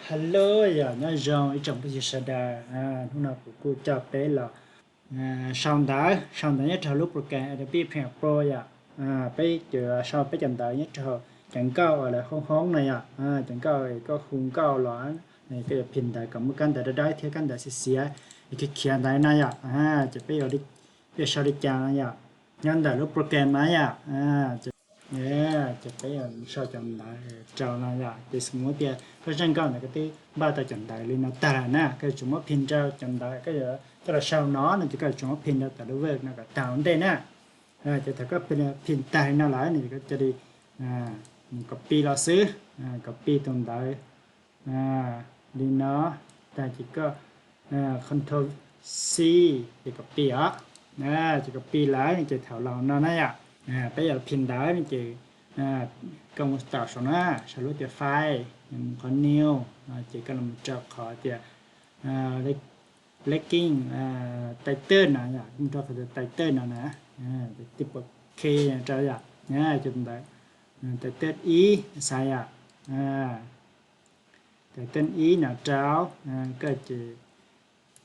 Hello, yog nyob zoo ib tsoom phooj ywg sawv daws. Hnub no kuv kuj coj peb los sau ntawv, sau ntawv nyob rau lub program Adobe Premiere Pro yom. Peb yuav sau peb cov ntawv nyob rau cov nkauj uas lawv hoob hoob no yom. Cov nkauj koj hu nkauj los, koj yuav phim ntawv kom muaj kab ntawv dawb dawb thiab kab ntawv xiav xiav, khiav khiav ntawd no yom. Ces peb yuav sau li cas no yom, nyob ntawm lub program no yom. Ces peb yuav sau cov ntawv rau no yom. Ces xws li tias koj zaj nkauj ntawd koj twb npaj tau cov ntawv li no tag lawm na, koj yuav tsum muab phim rau cov ntawv koj yuav coj los sau no no ces koj yuav tsum muab phim rau tom lub Word no kom tag ua ntej na. Ces thaum koj phim tag li no lawm no ces koj cia li mus copy los xwb, copy tus ntawv li no tag ces koj Control C ces copy os. Ces copy lawm ces thaum los no na yom, peb yuav phim ntawv no ces koj mus tom saum na, saum lub tias file, mus qhov new, ces koj los rau qhov tias linking title no yom, mus rau qhov tias title no na, tipo K rau yom. Ces tus ntawv title ib xav yom, title ib no rau, koj ces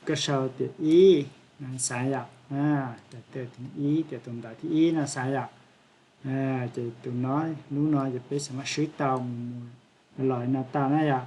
koj sau tias ib xav yom, title ib tias tus ntawv thib ib no xav yom. Ces tus no, lub no ces peb xav mas swb tau mus los no tau na yom.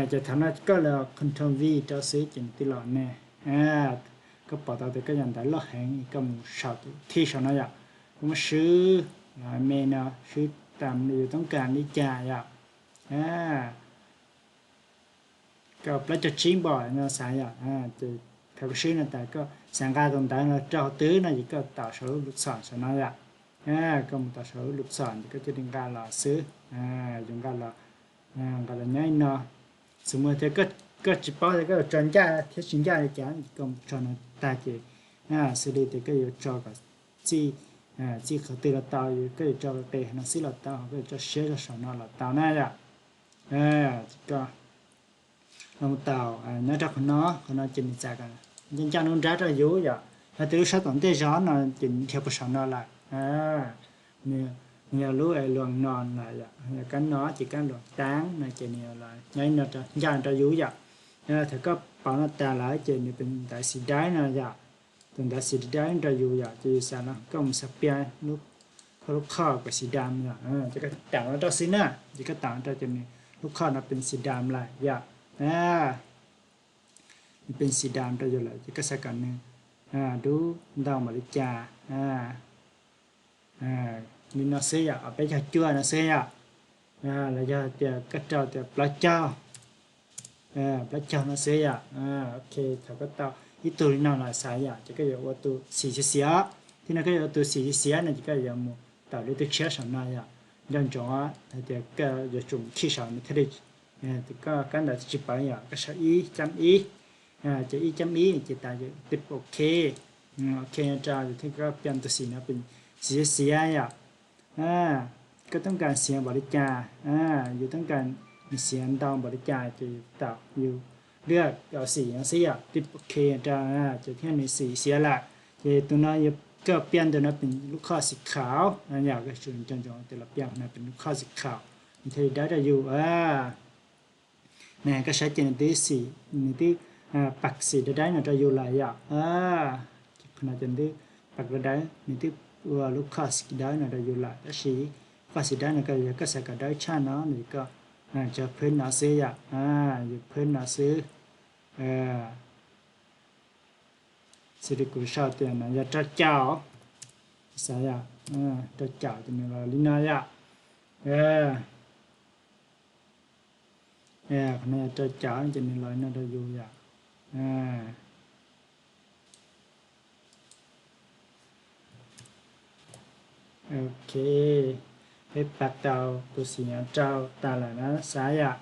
Ces thaum no koj los Control V rau xwb ces nws twb los ne. Koj pom tau tias koj cov ntawv loj heev, koj mus sau tus thib saum no yom, koj muab swb los me no, swb tam yus toob kas li cas yom. Koj plaub caug tsib npom no xav yom. Ces thaum koj swb no tas koj xav nqa tus ntawv no rau hauv twg no ces koj tom saum lub lub xom saum no yom. Koj mus tom saum lub lub xom ces koj cia li nqa los xwb, yus nqa los, nqa los nyob no. Xws li tias koj tsis paub tias koj yuav tso ncaj thiab tsis ncaj li cas ces koj mus tso no tag ces xws li tias koj yuav tso kom txij, txij qhov twg los tau, koj yuav tso qis no xwb los tau, koj yuav tso siab rau saum no los tau na yom. Koj los tau nyob rau qhov no, qhov no ces nws txav kom ncaj ncaj nruab nrab rau yus yom. Yog tias lub sab tom ntej zog no ces nws dhia puag saum no lawm, nws yog lub luas no lawm yom, yog kab no ces kab luas taab no ces nws los nyob no ncaj rau yus yom. Thaum koj pauv no tas lawm ces nws pem ntawv xim dawb no yom, tus ntawv xim dawb rau yus yom, ces yus xav no koj mus xav piam lub, koj lub khoj kom xim dam yom, ces koj tam no rau xwb na, ces koj tam no rau ces nws lub khoj no pem xim dam lawm yom. Nws pem xim dam rau yus lawm ces koj xav kom nws dub ntau npaum li cas, li no xwb yom, peb caug cuaj no xwb yom, los yog tias koj rau tias plaub caug, plaub caug no xwb yom. Ok, thaum koj tau ib tug li no los xav yom, ces koj yuav ua tus xim xiav xiav, thiab no koj yuav ua tus xim xiav xiav no ces koj yuav mus tawm lub twg tshiab saum no yom. Nco ntsoov hais tias koj yuav tsum khij saum no thiaj li, koj kab ntawv tsis pawv yom, koj sau ib cam ib, ces ib cam ib ces tas, tib ok, ok rau yus thiab koj piam tus xim no pem xim xiav xiav yom. Koj toob kas xiav npaum li cas, yus toob kas nws xiav ntau npaum li cas ces yus tam yus lub xim no xwb yom, tib ok rau, ces thiaj nws xim xiav lawm. Ces tus no yog koj piam tus no pem lub khoj xim khaum, yog koj tsum nco ntsoov tias los piam no pem lub khoj xim khaum, nws thiaj li dawb rau yus. Koj saib ces nws twb xim, nws twb pam xim dawb dawb no rau yus lawm yom. Qhov no ces nws twb pam dawb dawb, nws twb ua lub khoj xim dawb no rau yus lawm, tab sis khoj xim dawb no koj yog koj xav kom dawb tshaj no no ces koj tsuas phwb no xwb yom, yus phwb no xwb. Xws li kuv sau tias no yog rau caum, xav yom, rau caum ces nws los li no yom. Qhov no yog rau caum ces nws los li no rau yus yom. Ok, peb pam tau tus xim no rau tas lawm na xav yom.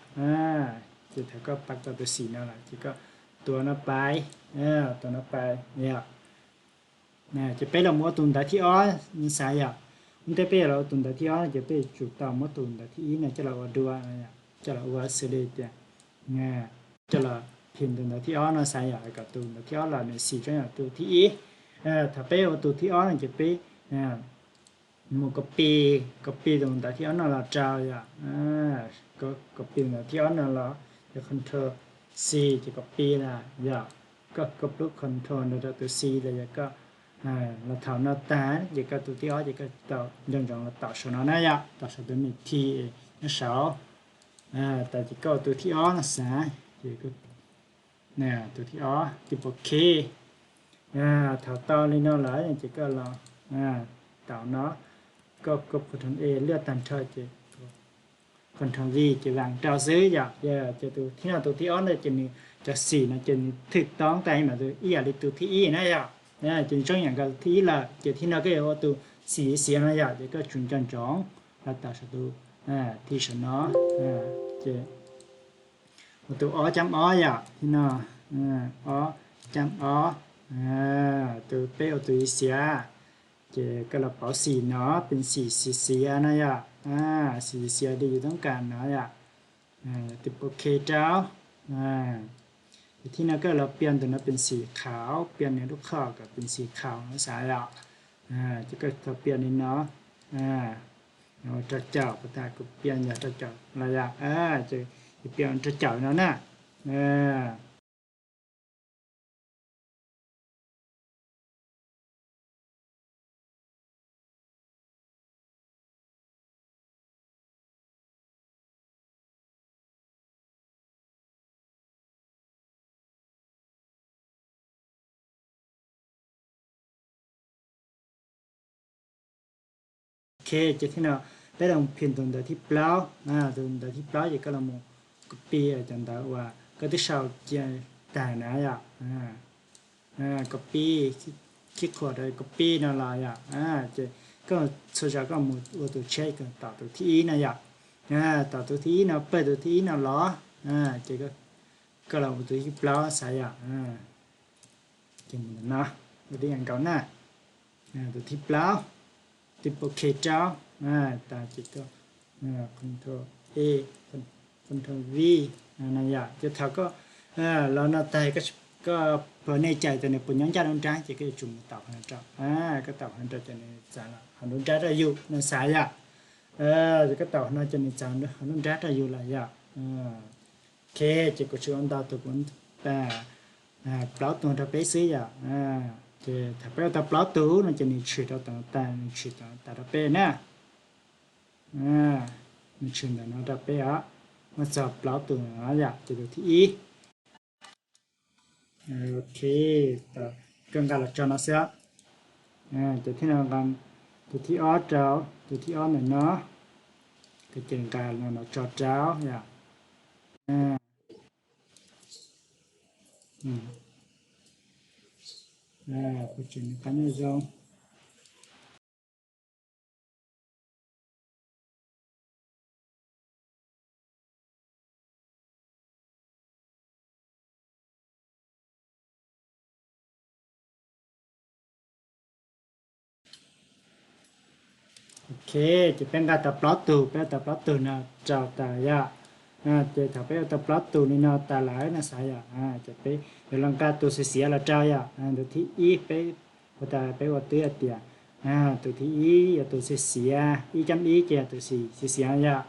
Ces thaum koj pam tau tus xim no lawm ces koj tuav no pais, tuav no pais yom. Ces peb los mus ua tus ntawv thib ob xav yom. Ua ntej peb yuav los ua tus ntawv thib ob no ces peb yuav tsum tau muab tus ntawv thib ib no coj los ua dua, coj los ua xws li tias, coj los phim tus ntawv thib ob no xav yom, kom tus ntawv thib ob los nws xim zoo yam tus thib ib. Thaum peb ua tus thib ob no ces peb mus copy, copy tus ntawv thib ob no los rau yom. Copy tus ntawv thib ob no los, ces control C ces copy na yom. Koj koj plub control nrog rau tus C los yog koj los thaum no tag ces koj tus thib ob ces koj tau nco ntsoov los tom saum no na yom, tom saum tus me thi nyob saud. Tas ces koj tus thib ob no xav, ces tus thib ob tipo K. Thaum tau li no lawm ces koj los tom no, koj koj control A liaj tag nrho ces control V ces vam rau xwb yom. Ces tus thib no tus thib ob ntawd ces nws cov xim no ces nws thwj toob tas mas tus ib yam li tus thib ib na yom. Ces nws tseem yam nkaus thib ib lawm ces thib no koj yuav ua tus xim xiav no yom, ces koj tsum nco ntsoov los tom saum tus thi saum no, ces ua tus ob cam ob yom, thib no ob cam ob, tus peb ua tus xiav, ces koj los pauv xim no pes xim xim xiav no yom, xim xiav li yus toob kas no yom, tipo K rau. Ces thib no koj los piav ntawm no pes xim qhaum, piav nws lub qhov kom pes xim qhaum no xav yom. Ces koj tau piav li no, rau caum, kuv tas kuv piav yog rau caum los yom, ces piav rau caum no na. Ok, ces thib no peb los phim tus ntawv thib plaub, tus ntawv thib plaub ces koj los mus copy cov ntawv uas koj twb sau cia tag na yom. Copy, khib khuam rau copy no los yom, ces koj txhua zaus koj mus ua tus check tom tus thib ib no yom. Tom tus thib ib no, pawg tus thib ib no los, ces koj los ua tus thib plaub xav yom. Ces mus ntawm no, ua tib yam nkaus na. Tus thib plaub, tipo K rau, tas ces koj control A, control V no yom. Ces thaum koj los no tag koj puas nej cais tias nws puas nyob ncaj lub nrab ces koj yuav tsum mus tom qhov no rau, koj tom qhov no rau ces nws txav los hauv lub nrab rau yus no xav yom. Ces koj tom qhov no ces nws txav hauv lub nrab rau yus lawm yom. Ok, ces kuv tsis ua ntau tus, kuv plaub tus rau peb xwb yom. Ces thaum peb ua tau plaub tus no ces nws tshwm rau tom tas, nws tshwm tom tas rau peb na. Nws tshwm ntawm no rau peb os, muaj txog plaub tus no yom, ces tus thib ib. Ok, koj nqa los tso no xwb. Ces thib no nqa tus thib ob rau, tus thib ob ntawm no, koj ces nqa no los tso rau yom. Phooj ywg nws qab nyob zoo. Ok, ces peb nqa tau plaub tus, peb ua tau plaub tus no rau tas yom. Ces thaum peb ua tau plaub tus li no tas lawm no xav yom, ces peb yuav los nqa tus xiav xiav los rau yom. Tus thib ib peb ua tas peb ua twb hais tias tus thib ib yog tus xiav xiav, ib cam ib ces yog tus xiav xiav yom.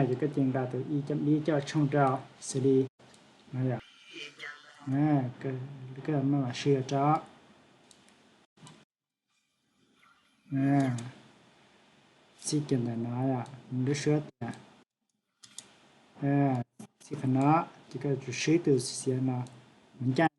Ces koj ces nqa tus ib cam ib coj tshooj rau xws li no yom. Koj maj mam sib rau. Txij kiag ntawm no yom, lub suab tias txij qhov no, ces koj tsum swb tus xiav no mus ncaj.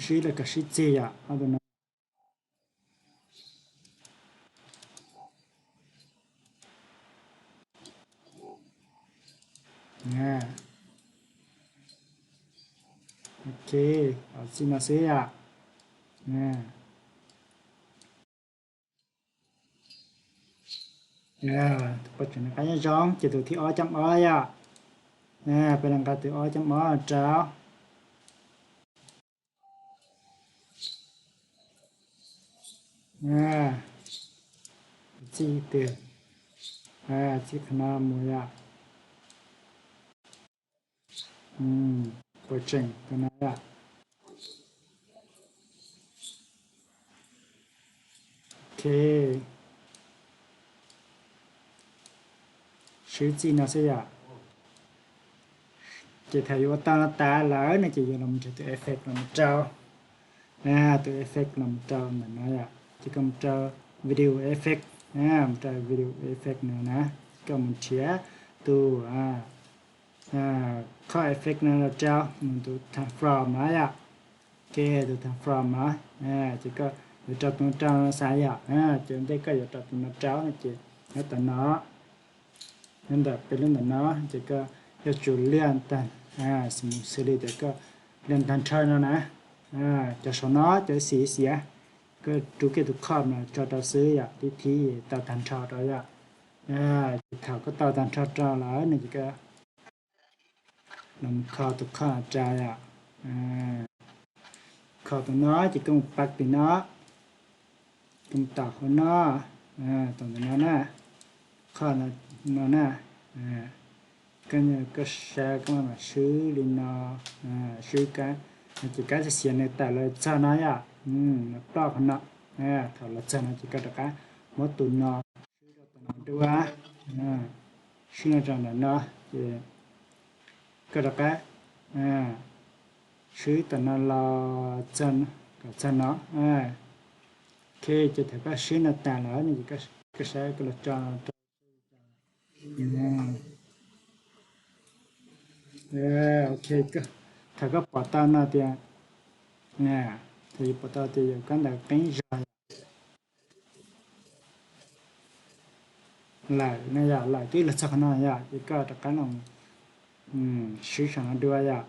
Swb los kom sib txig yom, ob tus no. Ok, txij no xwb yom. Poj tseem nws qab nyob zoo ces tus thib ob cam ob yom. Peb los nqa tus ob cam ob rau. Txij twg, txij qhov no mus yom. Puas tseem tus no yom? Ok, swb txij no xwb yom. Ces thaum yuav ua tau no tas lawm no ces yuav los nrhiav tus effect los mus rau, tus effect los mus rau ntawm no yom. Ces koj mus rau video effect, mus rau video effect no na, koj mus nrhiav tus qhov effect no los rau mus tus transform no yom. Ok, tus transform no, ces koj yuav rau tus no rau no xav yom. Ces ua ntej koj yuav rau tus no rau no ces nyob tom no, nyob ntawm peb lub ntawm no, ces koj yuav tsum liaj tag, xws li tias koj liaj tag nrho no na, cov saum no cov xim xiav, koj rub kiag tus khoj no tso rau xwb yom, tib thib tau tag nrho rau yom. Ces thaum koj tau tag nrho rau lawm no ces koj los kho tus khoj no rau yom. Kho tus no ces koj mus pav tim no, koj mus tom hauv no, tom ntawm no na, khoj no na, koj saib koj mam swb li no, swb kab, ces kab xiav xiav nws tawm los txog no yom, los ploj qhov no, thaum los txog no ces koj rov qab muab tus no swb rau tom no dua, swb no rau ntawm no, ces koj rov qab swb tom no los txog, kom txog no. Ok, ces thaum koj swb no tas lawm no ces koj saib koj los tso rau. Ok, thaum koj pom tau no tias, thaum yus pom tau tias yus kab ntawv qeeb zog lawm no yom, lawm twb los txog qhov no yom, ces koj rov qab los swb saum no dua yom.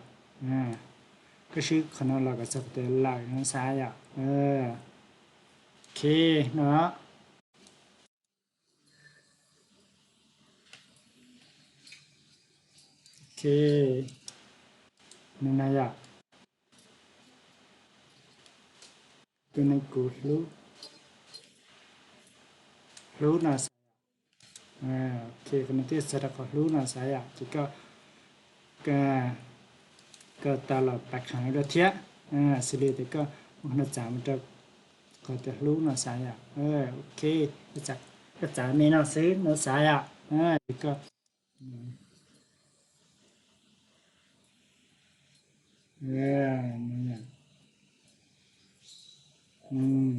Koj swb qhov no los kom txog qhov tias lawm no xav yom. Ok, no. Ok, no na yom. Tus neeg kuv hlub, hlub no xav yom. Ok, qhov no twb txog rau qhov hlub no xav yom, ces koj, koj tau los pav kheev dua thiab, xws li tias koj muab qhov no txav mus rau qhov tias hlub no xav yom. Ok, koj txav me no xwb no xav yom. Ces koj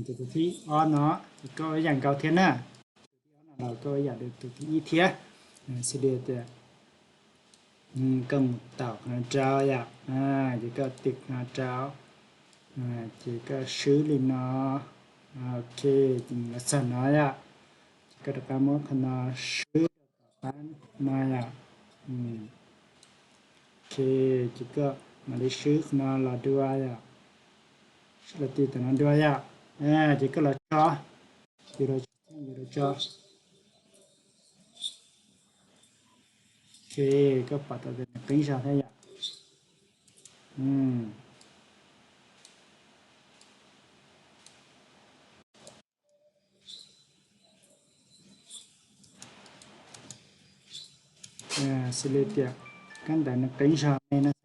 ces tus thib ob no ces koj ua ib yam nkaus thiab na. Tus thib ob no los koj ua ib yam li tus thib ib thiab, xws li tias koj mus tom qhov no rau yom, ces koj tim qhov no rau, ces koj swb li no, ok, ces nws los txog no yom, ces koj rov qab muab qhov no swb rau tom qab no yom, ok, ces koj mam li swb qhov no los dua yom, swb los tim tom no dua yom, ces koj los tso, yus los tso, yus los tso. Ok, koj pom tau tias nws qeeb zog thiab yom. Xws li tias kab ntawv nws qeeb zog ne no xav yom.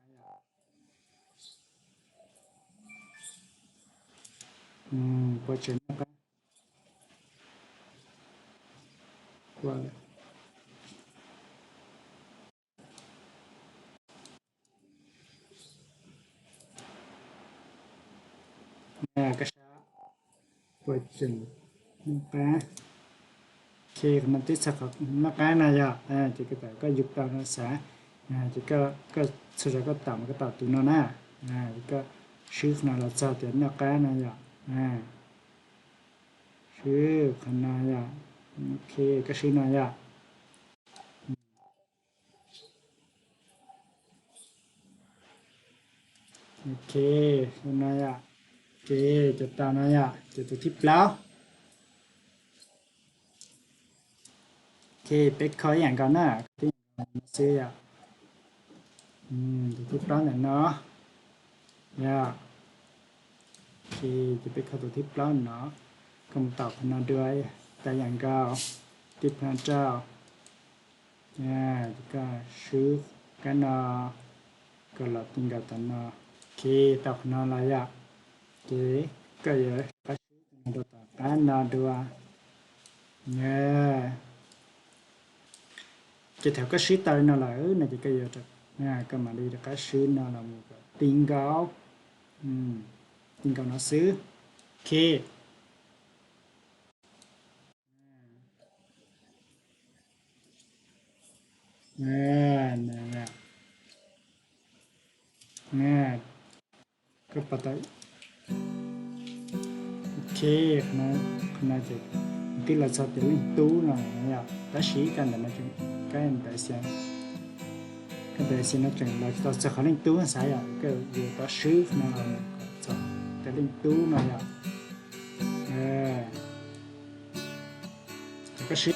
Puas tseem noj qab? Koj saib puas tseem noj qab. Ok, qhov no twb txog qhov noj qab no yom, ces koj tau koj yus tau no xav, ces koj txhua zaus koj tom mas koj tom tus no na, ces koj swb qhov no los txog tias noj qab no yom, swb qhov no yom, ok, koj swb no yom. Ok, no yom, ok, ces tau no yom, ces tus thib plaub. Ok, peb kho ib yam nkaus na, xwb yom. Tus thib plaub ntawm no yom. Ok, ces peb kho tus thib plaub no, koj mus tom qhov no dua, tau yam nkaus, tib plaub rau, ces koj swb kab no, koj los ti nkaus tom no. Ok, tau qhov no los yom, ces koj yuav rov qab sib tus no rau tom qab no dua. Ces thaum koj sib tau li no lawm no ces koj yuav, koj mam li rov qab sib no los mus kom ti nkaus, ti nkaus no xwb. Ok. Koj pom tau. Ok, qhov no ces twb los txog tias leej tub no yom, tab sis koj ntawm no, koj ntawm xia, koj ntawm xia no tseem los tsis tau txog qhov leej tub xav yom, koj yuav rov swb no los kom txog tias leej tub no yom. Koj swb.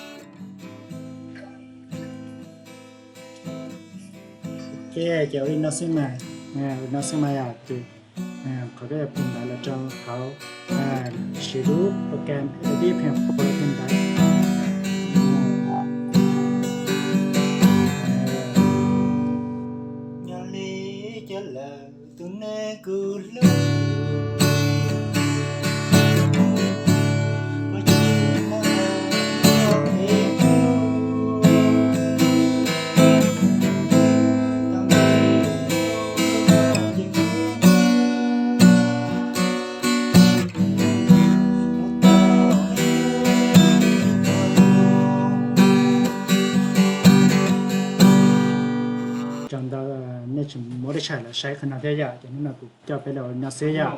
Ok, ces ua li no xwb mas, ua li no xwb mas yom, ces qhov koj yuav pum ntawv los rau qhov siv lub program edit pheej pua rau ntawd. Yog li cov lawm tus neeg kuv hlub, puas tsis muaj hlub, tau ntev hlub ces kuv mus tau ib hnub ib hnub. Tsaug ntau, nej tseem muab lub sij hawm los saib qhov no thiab yom, ces hnub no kuv coj peb los ua li no xwb yom.